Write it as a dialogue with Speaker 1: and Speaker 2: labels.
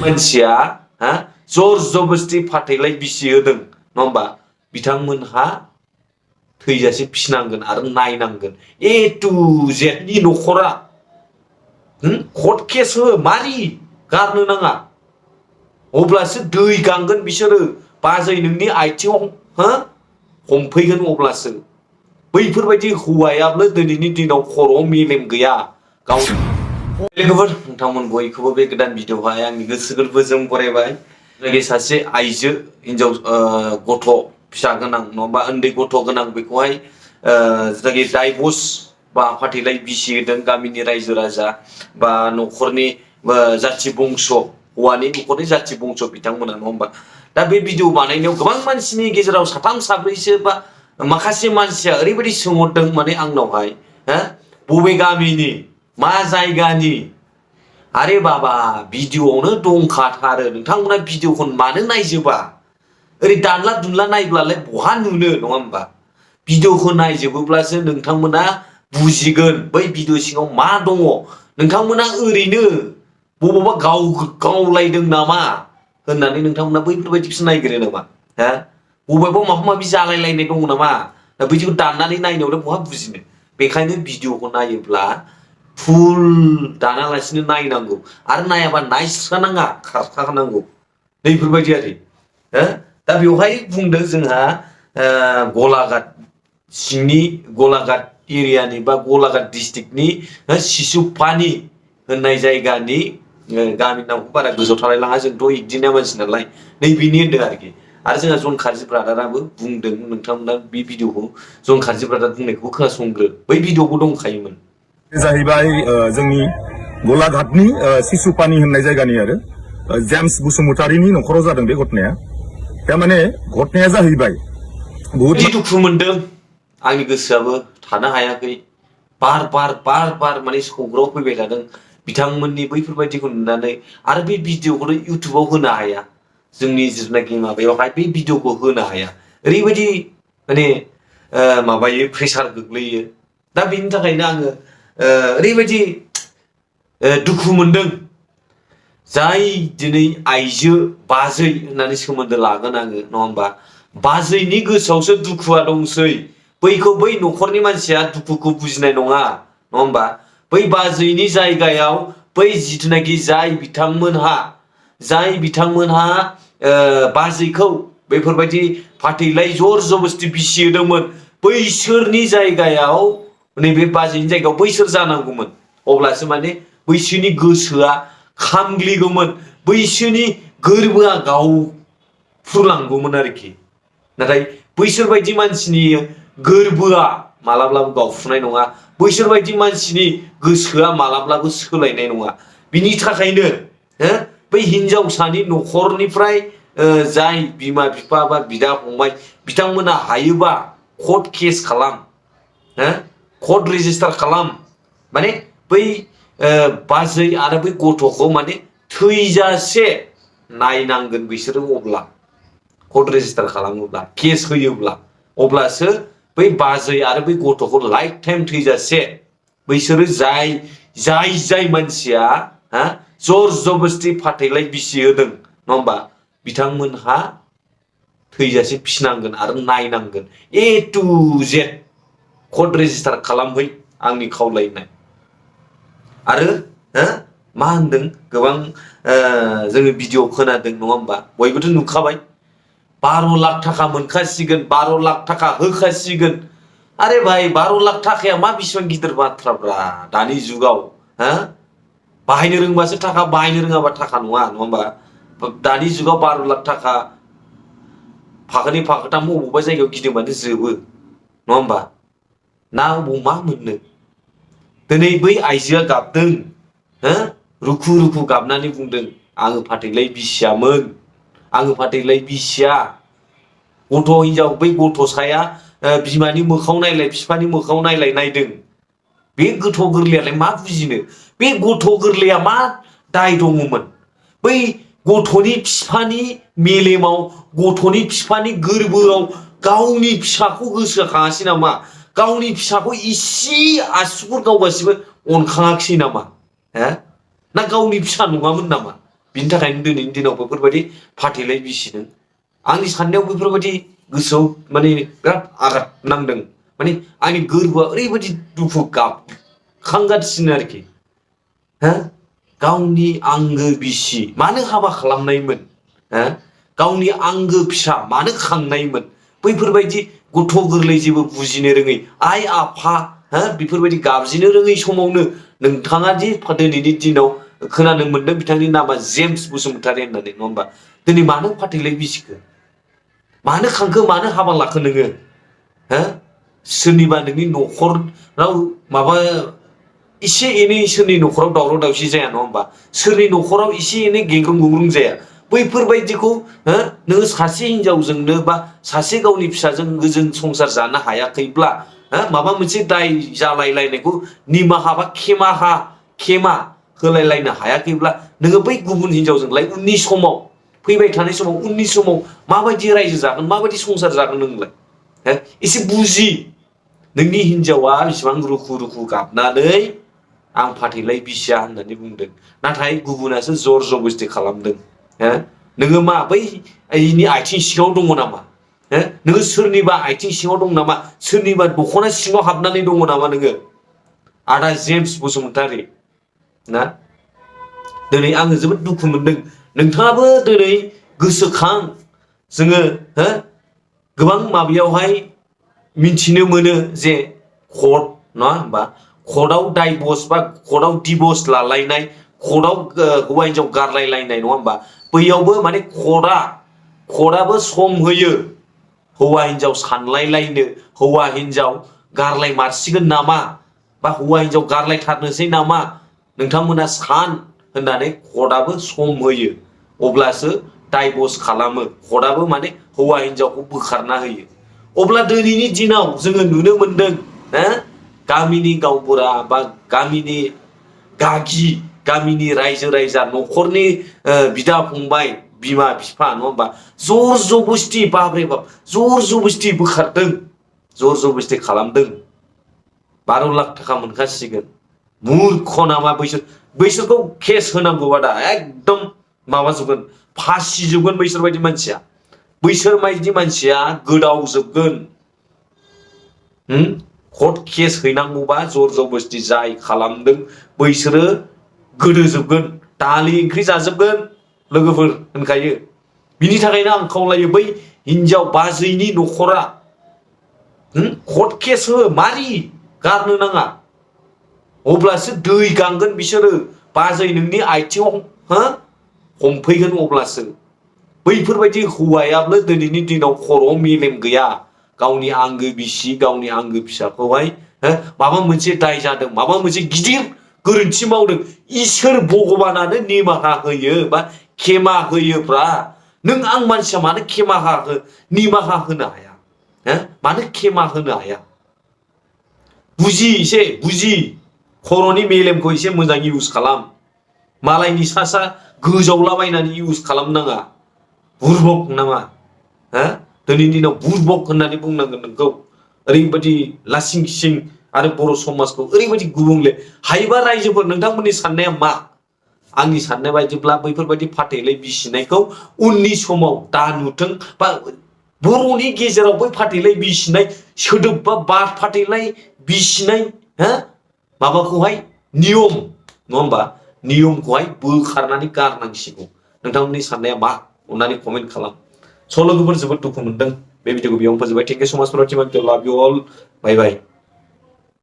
Speaker 1: मानसिया जर जबरदस्ति फाथैलाय बिसि होदों नङा होमबा बिथांमोनहा थैजासे फिनांगोन आरो नायनांगोन ए टु जेड नि न'खरा कर्ट केस हो मारि गारनो नाङा अब्लासो दै गांगोन बिसोरो बाजै नोंनि आथिङाव हमफैगोन अब्लासो बैफोरबायदि हौवायाबो दिनैनि दिनाव खर'आव मेलेम गैया गाव लोगोफोर नोंथांमोन बयखौबो बे गोदान भिडिअ'हाय आंनि गोसो गोरबोजों बरायबाय लोगोसे सासे आइजो हिनजाव गथ' फिसा गोनां नङाबा उन्दै गथ' गोनां बेखौहाय जायखि डाइभर्स बा फाथैलाय बिसि होदों गामिनि रायजो राजा बा न'खरनि जाथि बंश हौवानि न'खरनि जाथि बंश बिथांमोना नङा होमबा दा बे भिडिअ बानायनायाव गोबां मानसिनि गेजेराव साथाम साब्रैसो बा माखासे मानसिया ओरैबायदि सोंहरदों माने आंनावहाय बबे गामिनि मा जायगानि आरे बाबा भिडिअ'आवनो दंखाथारो नोंथांमोना भिडिअ'खौ मानो नायजोबा ओरै दानला दुनला नायब्लालाय बहा नुनो नङा होमबा भिडिअ'खौ नायजोबोब्लासो नोंथांमोना बुजिगोन बै भिडिअ' सिङाव मा दङ नोंथांमोना ओरैनो बबावबा गावलायदों नामा होननानै नोंथांमोना बैफोरबायदिखौसो नायगिरो नामा बबेबा माबा माबि जालायलायनाय दङ नामा दा बिदिखौ दाननानै नायनायावलाय बहा बुजिनो बेखायनो भिडिअ'खौ नायोब्ला फुल दानालासिनो नायनांगौ आरो नायाबा नायस्रानाङा खारखानांगौ नैफोरबायदि आरो दा बेवहाय बुंदों जोंहा गलाघाट सिंनि गलाघाट एरियानि बा गलाघाट डिस्ट्रिक्टनि सिसुपानि होननाय जायगानि गामिनि नामखौ बारा गोसोआव थालायलाङा जोंथ' बिदिनो मानसि नालाय नैबेनि होनदों आरोखि आरो जोंहा जन कार्जि ब्रादाराबो बुंदों नोंथांमोना बे भिडिअ'खौ जन कार्जि ब्रादार बुंनायखौ खोनासंग्रो बै भिडिअ'बो दंखायोमोन
Speaker 2: जाहैबाय जोंनि गलाघाटनि सिसुपानि होननाय जायगानि आरो जेम्स बसुमतारीनि न'खराव जादों बे घटनाया थारमाने घटनाया जाहैबाय बहुत
Speaker 1: दुखु मोनदों आंनि गोसोआबो थानो हायाखै बार बार माने सौग्राव फैबाय थादों बिथांमोननि बैफोरबायदिखौ नुनानै आरो बे भिडिअ'खौनो इउटुबाव होनो हाया जोंनि जिथुनाखि माबायावहाय बे भिडिअ'खौ होनो हाया ओरैबायदि माने माबायो प्रेसार गोग्लैयो दा बेनि थाखायनो आङो ओरैबायदि दुखु मोनदों जाय दिनै आइजो बाजै होननानै सोमोन्दो लागोन आङो नङा होमबा बाजैनि गोसोआवसो दुखुआ दंसै बैखौ बै न'खरनि मानसिया दुखुखौ बुजिनाय नङा होमबा बै बाजैनि जायगायाव बै जिथुनाखि जाय बिथांमोनहा बाजैखौ बेफोरबायदि फाथैलाय जर जबरदस्ति बिसि होदोंमोन बैसोरनि जायगायाव नैबे बाजैनि जायगायाव बैसोर जानांगौमोन अब्लासो माने बैसोरनि गोसोआ खामग्लिगौमोन बैसोरनि गोरबोआ गावफ्रुलांगौमोन आरोखि नाथाय बैसोरबायदि मानसिनि गोरबोआ मालाब्लाबो गावफ्रुनाय नङा बैसोरबायदि मानसिनि गोसोआ मालाब्लाबो सोलायनाय नङा बिनि थाखायनो बै हिनजावसानि न'खरनिफ्राय जाय बिमा बिफा बा बिदा फंबाय बिथांमोना हायोबा कर्ट केस खालाम कर्ट रेजिस्टार खालाम माने बै बाजै आरो बै गथ'खौ माने थैजासे नायनांगोन बिसोरो अब्ला कर्ट रेजिस्टार खालामोब्ला केस होयोब्ला अब्लासो बै बाजै आरो बै गथ'खौ लाइफ टाइम थैजासे बैसोरो जाय मानसिया जर जबरदस्ति फाथैलाय बिसि होदों नङा होमबा बिथांमोनहा थैजासे फिनांगोन आरो नायनांगोन ए टु जेड कर्ट रेजिस्टार खालामहै आंनि खावलायनाय आरो मा होनदों गोबां जोङो भिडिअ खोनादों नङा होमबा बयबोथ' नुखाबाय 12 लाख थाखा मोनखासिगोन 12 लाख थाखा होखासिगोन अरे भाई 12 लाख थाखाया मा बिसिबां गिदिर बाथ्राब्रा दानि जुगाव बाहायनो रोंबासो थाखा बाहायनो रोङाबा थाखा नङा होमबा दानि जुगाव 12 लाख थाखा फाखोनै फाखोथाम बबेबा जायगायाव गिदिंबानो जोबो नङा होमबा ना अबाव मा मोननो दिनै बै आइजोआ गाबदों रुखु रुखु गाबनानै बुंदों आङो फाथैलाय बिसियामोन आङो फाथैलाय बिसिया गथ' हिनजाव बै गथ'साया बिमानि मोखाङाव नायलाय बिफानि मोखाङाव नायलाय नायदों बे गथ' गोरलैयालाय मा बुजिनो बे गथ' गोरलैया मा दाय दङमोन बै गथ'नि बिफानि मेलेमाव गथ'नि बिफानि गोरबोआव गावनि फिसाखौ गोसोखाङासै नामा गावनि फिसाखौ इसे आसुगुर गावगासिबो अनखाङाखिसै नामा हो ना गावनि फिसा नङामोन नामा बिनि थाखायनो दिनैनि दिनाव बेफोरबायदि फाथैलाय बिसिदों आंनि साननायाव बेफोरबायदि गोसोआव माने बिराद आघात नांदों माने आंनि गोरबोआ ओरैबायदि दुखु गाबखांगासिनो आरोखि हो गावनि आंगो बिसि मानो हाबा खालामनायमोन हो गावनि आंगो फिसा मानो खांनायमोन बैफोरबायदि गथ' गोरलै जेबो बुजिनो रोङै आइ आफा हो बेफोरबायदि गाबज्रिनो रोङै समावनो नोंथाङा दि दिनैनि दिनाव खोनानो मोन्दों बिथांनि नामा जेम्स बसुमतारी होननानै नङा होमबा दिनै मानो फाथैलाय बिसिखो मानो खांखो मानो हाबा लाखो नोङो हो सोरनिबा नोंनि न'खराव माबा एसे एनै सोरनि न'खराव दावराव दावसि जाया नङा होमबा सोरनि न'खराव एसे एनै गेंग्रुं गुंग्रुं जाया बैफोरबायदिखौ हो नोङो सासे हिनजावजोंनो बा सासे गावनि फिसाजों गोजोन संसार जानो हायाखैब्ला हो माबा मोनसे दाय जालायलायनायखौ निमाहा बा खेमा होलायलायनो हायाखैब्ला नोङो बै गुबुन हिनजावजोंलाय उननि समाव फैबाय थानाय समाव उननि समाव माबायदि रायजो जागोन माबायदि संसार जागोन नोंलाय हो एसे बुजि नोंनि हिनजावा बेसेबां रुखु रुखु गाबनानै आं फाथैलाय बिसिया होननानै बुंदों नाथाय गुबुनासो जर जबस्ति खालामदों हो नोङो मा बैनि आथिं सिङाव दङ नामा हो नोङो सोरनिबा आथिं सिङाव दं नामा सोरनिबा दख'ना सिङाव हाबनानै दङ नामा नोङो आदा जेम्स बसुमतारी ना दिनै आङो जोबोद दुखु मोनदों नोंथाङाबो दिनै गोसोखां जोङो हो गोबां माबायावहाय मिथिनो मोनो जे कर्ट नङा होमबा कर्टआव डाइभर्स बा कर्टआव डिभर्स लालायनाय कर्टआव हौवा हिनजाव गारलायलायनाय नङा होमबा बैयावबो माने कर्टआबो सम होयो हौवा हिनजाव सानलायलायनो हौवा हिनजाव गारलाय मारसिगोन नामा बा हौवा हिनजाव गारलायथारनोसै नामा नोंथांमोना सान होननानै कर्टआबो सम होयो अब्लासो डाइभर्स खालामो कर्टआबो माने हौवा हिनजावखौ बोखारना होयो अब्ला दिनैनि दिनाव जोङो नुनो मोनदों हो गामिनि गावबुरा बा गामिनि गागि गामिनि रायजो रायजा न'खरनि बिदा फंबाय बिमा बिफा नङा होमबा जर जबस्ति बाब्रे बाब जर जबस्ति बोखारदों जर जबस्ति खालामदों 12 लाख थाखा मोनखासिगोन मूर्ख नामा बैसोरखौ केस होनांगौबा दा एकदम माबाजोबगोन फासि जोबगोन बैसोर बायदि मानसिया गोदावजोबगोन कर्ट केस हैनांगौबा जर जबस्ति जाय खालामदों बैसोरो गोदोजोबगोन दालि ओंख्रि जाजोबगोन लोगोफोर होनखायो बिनि थाखायनो आं खावलायो बै हिनजाव बाजैनि न'खरा कर्ट केस हो मारि गारनो नाङा अब्लासो दै गांगोन बिसोरो बाजै नोंनि आथिङाव हो हमफैगोन अब्लासो बैफोरबायदि हौवायाबो दिनैनि दिनाव खर'आव मेलेम गैया गावनि आंगो बिसि गावनि आंगो फिसाखौहाय माबा मोनसे दाय जादों माबा मोनसे गिदिर गोरोन्थि मावदों इसोर भगबानानो निमाहा होयो बा खेमा होयोब्रा नों आं मानसिया मानो निमाहा होनो हाया मानो खेमा होनो हाया बुजि खर'नि मेलेमखौ एसे मोजां इउज खालाम मालायनि सा गोजावलाबायनानै इउज खालामनाङा बुरबक नामा दिनैनि दिनाव बुरबक होननानै बुंनांगोन नोंखौ ओरैबायदि लासिं सिं आरो बर' समाजखौ ओरैबायदि गुबुंले हायोबा रायजोफोर नोंथांमोननि साननाया मा आंनि साननाय बायदिब्ला बैफोरबायदि फाथैलाय बिसिनायखौ उननि समाव दा नुथों बा बर'नि गेजेराव बै फाथैलाय बिसिनाय सोदोब बा फाथैलाय बिसिनाय माबाखौहाय नियम नङा होमबा नियमखौहाय बोखारनानै गारनांसिगौ नोंथांमोननि साननाया मा अननानै कमेन्ट खालाम स' लोगोफोर जोबोद दुखु मोनदों बे भिडिअखौ बेयावनो फोजोबबाय थेंक इउ सो माच फर वाचिं लाभ इउ अल बाय बाय